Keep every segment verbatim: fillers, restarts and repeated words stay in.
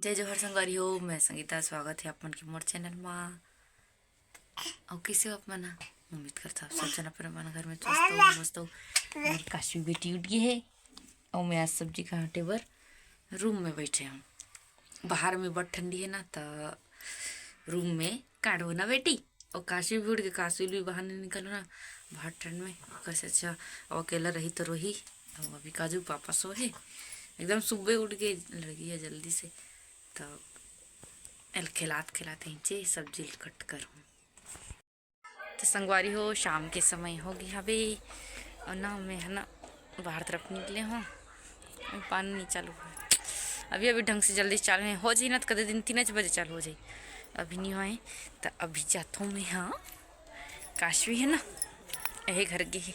जय जोहार संगवारी हो, मैं संगीता, स्वागत हे आप मन के मोर चैनल मा। अउ कइसे हो आप मन ह? उम्मीद करथंव आप सब झन अपन अपन घर में स्वस्थ हो, मस्त हो। मोर काशवी बेटी उठ गे हे अउ मैं आज सब्जी काटे बर रूम में बइठे हंव। बाहर में बड़ ठंडी हे ना, त रूम में काटबो ना बेटी। अउ काशवी भी उठ गे, काशवी भी बाहर नइ निकलव ना बाहर ठंड में। कइसे अच्छा, अउ अकेला रही त रोही। अउ अभी काजू पापा सो हे, एकदम सुबह उठ गे लड़की ह जल्दी से, त एला खेलात खेलात हिंचे सब्जी ल कट करहूं। त संगवारी हो, शाम के समय हो गे हवे अउ ना मैं ह ना बाहर तरफ निकले हंव। अभी पानी नइ चालू होय, अभी अभी ढंग से जल्दी चालू नइ हो जाही ना, त कदे दिन तीन बजे चालू हो जाही, अभी नइ होय। त अभी जाथंव मैं ह, काशवी हे ना, एहे घर गे हे।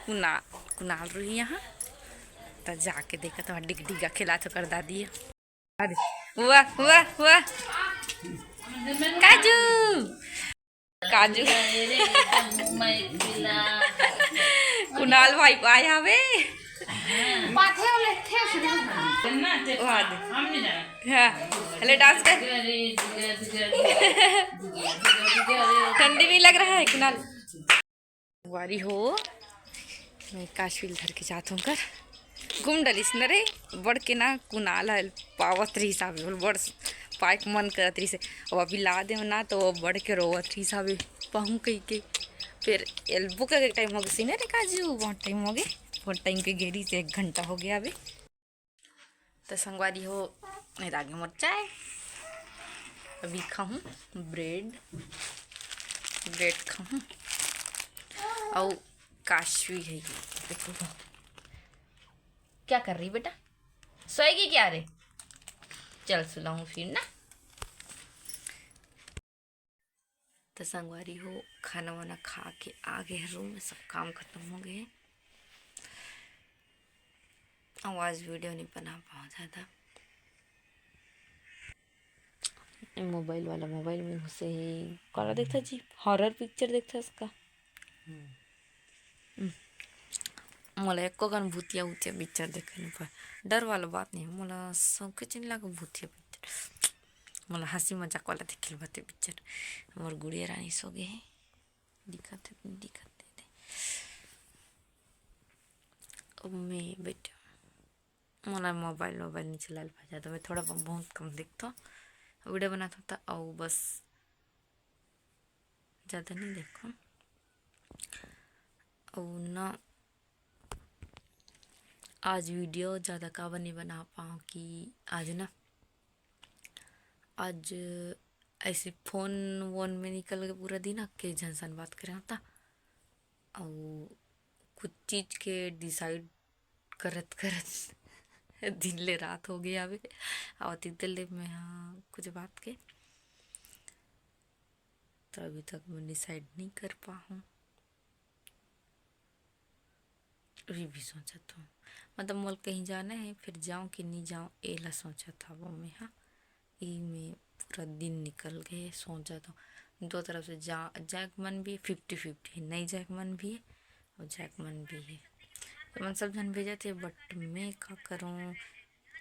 कुना-, कुनाल रूही इहां, त जाके देखत हंव, डिगडिगा खेलात हे ओकर दादी ह। अरे, वाह, वाह, वाह। काजू, काजू। कुनाल भाई आए हवे। वाह दे। हां, ले डांस कर। ठंडी नहीं लग रहा है कुनाल? संगवारी हो, मैं काशवी ल धर के जात हंव कर। घूम डलिस न रे, बड़ के ना कुनाल ह पावत रहिस हवे, बड़ पाए के मन करत रहिस हे। अब अभी ला देव ना, त ओ बड़ के रोवत रहिस हवे, पहूं कहिके। फेर एल बुका के टाइम हो गे, सीने रे काजू, बहुत टाइम हो गे, बहुत टाइम के गे रहिस हे, एक घंटा हो गे हवे। त संगवारी हो, ए दे आगे मोर चाय। अभी खाहूं ब्रेड, ब्रेड खाहूं। अउ काशवी हे ये, देखो। क्या कर रही बेटा? सोएगी क्या रे? चल सुलाऊं फिर ना। त संगवारी हो, खाना वाना खा के आ गे हंव रूम में, सब काम खतम हो गे हे। अउ आज वीडियो नइ बना पावंव जादा। ए मोबाइल वाला मोबाइल में घुसे हे। काला देखथस जी? हॉरर पिक्चर देखथस का? हम्म। मोला एको कन भूतिया उतिया पिक्चर देखे नइ पाए। डर वाला बात नहीं, मोला शौके नइ लागे भूतिया पिक्चर। मोला हंसी मजाक वाला देखे ल भाथे पिक्चर। मोर गुड़िया रानी सो गे हे। दिखत हे, दिखत हे। अब मैं बेटा, मोला मोबाइल, मोबाइल नइ चलाए ल भाए जादा, मैं थोड़ा ब-, बहुत कम देखथंव, वीडियो बनाथंव त, अउ बस जादा नइ देखंव। अउ ना आज वीडियो जादा काबर नइ बना पावंव कि आज ना, आज ऐसे फोन वोन में निकल गे पूरा दिन, के झन सन बात करे हों त, अउ कुछ चीज के डिसाइड करत करत दिन ले रात हो गे हवे। अउ अतिक देर ले मैं ह कुछ बात के, त अभी तक मैं डिसाइड नइ कर पाहूं। अभी भी सोचत हंव, मतलब मोला कहीं जाना हे, फिर जाऊं कि नइ जाऊं, एला सोचत हवंव मैं ह। ई में पूरा दिन निकल गे, सोचत हंव। दो तरफ से जा, जाए के मन भी हे, फिफ्टी फिफ्टी हे, नइ जाए के मन भी हे, अउ जाए के मन भी हे। त मन सब झन भेजत हे, but मैं का करंव,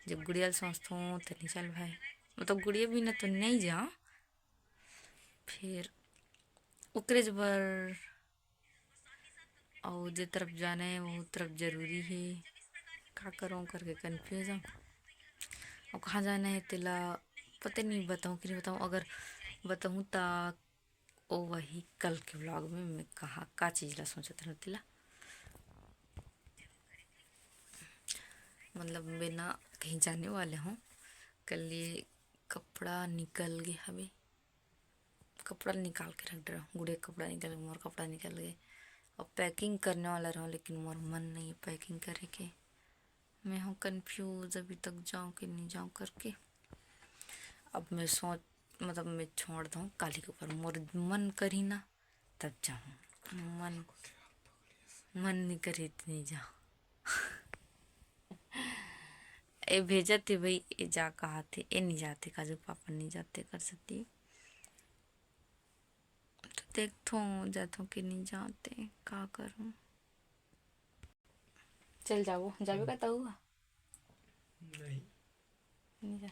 जब गुड़िया ल सोचथंव, त नइ चल भाई, मतलब गुड़िया बिना तो नइ जांव। फिर ओकरेच बर अउ जे तरफ जाना हे, वो तरफ जरूरी हे। का करंव करके confuse हंव। अउ कहाँ जाना हे, तेला पता नइ बताहूं कि नइ बताहूं। अगर बताहूं, त ओ वही कल के vlog में मैं कहाँ, का चीज ला सोचत रहेंव, तेला। मतलब, मैं ना कहीं जाने वाले हंव। कल ये कपड़ा निकल गे हवे। कपड़ा निकाल के रख डरे हंव, गुड़िया के कपड़ा निकल गे, मोर कपड़ा निकल गे। अब packing करने वाला रहेंव, लेकिन मोर मन नइ हे packing करे के। मैं हंव confuse, अभी तक जांव कि नइ जांव करके। अब मैं सोच, मतलब मैं छोड़ देहूं काली के ऊपर, मोर मन करही ना तब जाहूं, मन, मन नइ करही त नइ जाहूं। ए भेजत हे भाई, ए जा कहत हे, ए नइ जात हे, काजू पापा नइ जात हे कर सकती। त देखथंव, जाथंव कि नइ जात हे, का करंव। चल जाबो, जाबे का तहूं? नहीं। नहीं जा।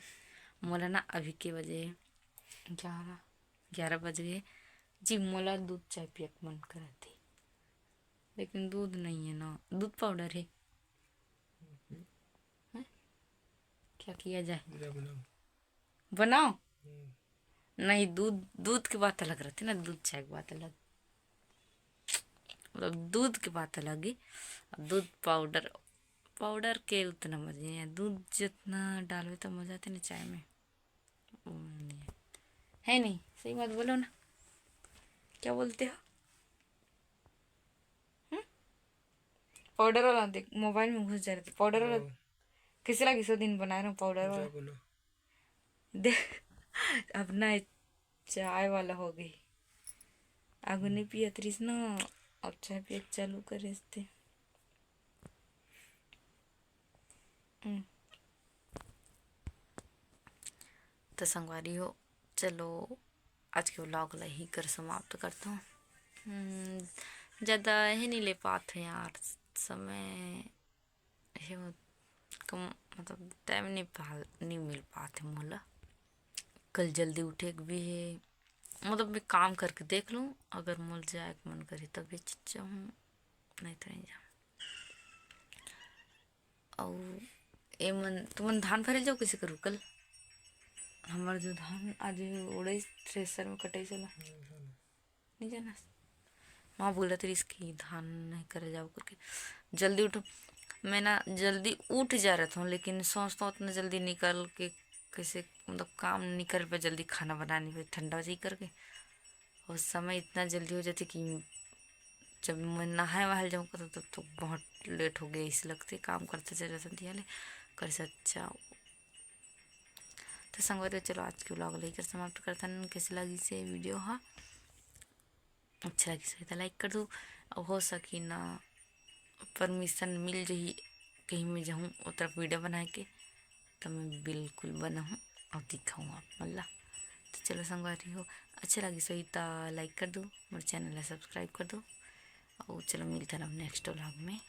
मोला ना अभी के बजे ग्यारह, ग्यारह बज गए जी। मोला दूध चाय पिए के मन करत हे, लेकिन दूध नहीं है ना, दूध पाउडर है। हैं? क्या किया जाए? बनाओ। नहीं, दूध, दूध के बात अलग रहती ना, दूध चाय के बात अलग, मतलब दूध के बात अलग ही। अब दूध पाउडर, पाउडर के उतना मजा नहीं है, दूध जितना डालवे तो मजा आते ना चाय में, वो नहीं है। है नहीं, सही बात बोलो ना, क्या बोलते हो? हम्म? पाउडर वाला देख, मोबाइल में घुस जा रहे थे, पाउडर वाला। कैसे लगी सो दिन बना रहे हूँ पाउडर वाला। देख, अब ना चाय वाला हो गई। आगू नहीं पियत रहिस ना, अब चाय पिए चालू करे थे। हम्म। तो संगवारी हो, चलो आज के व्लॉग ला ही कर समाप्त करता हूँ। हम्म, ज़्यादा ही नहीं ले पात हूँ यार, समय हे वो कम, मतलब टाइम नहीं पाल, नहीं मिल पात है मोला। कल जल्दी उठे के भी है, मतलब मैं काम करके देख लूँ, अगर मोल जाए के मन करे तभी जाऊँ, नहीं तो नहीं जाऊँ। अउ ए मन, तुमन धान भरे जाओ किसे करू कल? हमार जो धान आज उड़े थ्रेसर में कटे चला, नहीं जाना। माँ बोलत रहिस कि धान नहीं करे जाओ करके, जल्दी उठो। मैं ना जल्दी उठ जा रहता हूँ, लेकिन सोचता हूँ उतना जल्दी निकल के कैसे, मतलब काम नहीं कर पाए, जल्दी खाना बना नहीं पाए, ठंडा हो जाए करके। और समय इतना जल्दी हो जाते कि जब मैं नहाए वहाए जाऊँ तो, तब तो बहुत लेट हो गया, इस लगते काम करते चले जाते हैं, करे से अच्छा। तो संगवारी, चलो आज के व्लॉग ला इकर समाप्त करथन। कैसे लगी से वीडियो हा? अच्छा लगी से तो लाइक कर दो, और हो सकी ना परमिशन मिल जाही कहीं मैं जाऊँ ओ तरफ वीडियो बनाए के, तो मैं बिल्कुल बनाऊँ और दिखाऊँ आप मन ला। तो चलो संगवारी हो, अच्छा लगी सही तो लाइक कर दो, मोर चैनल ला सब्सक्राइब कर दो, और चलो मिलथन अब नेक्स्ट व्लॉग में।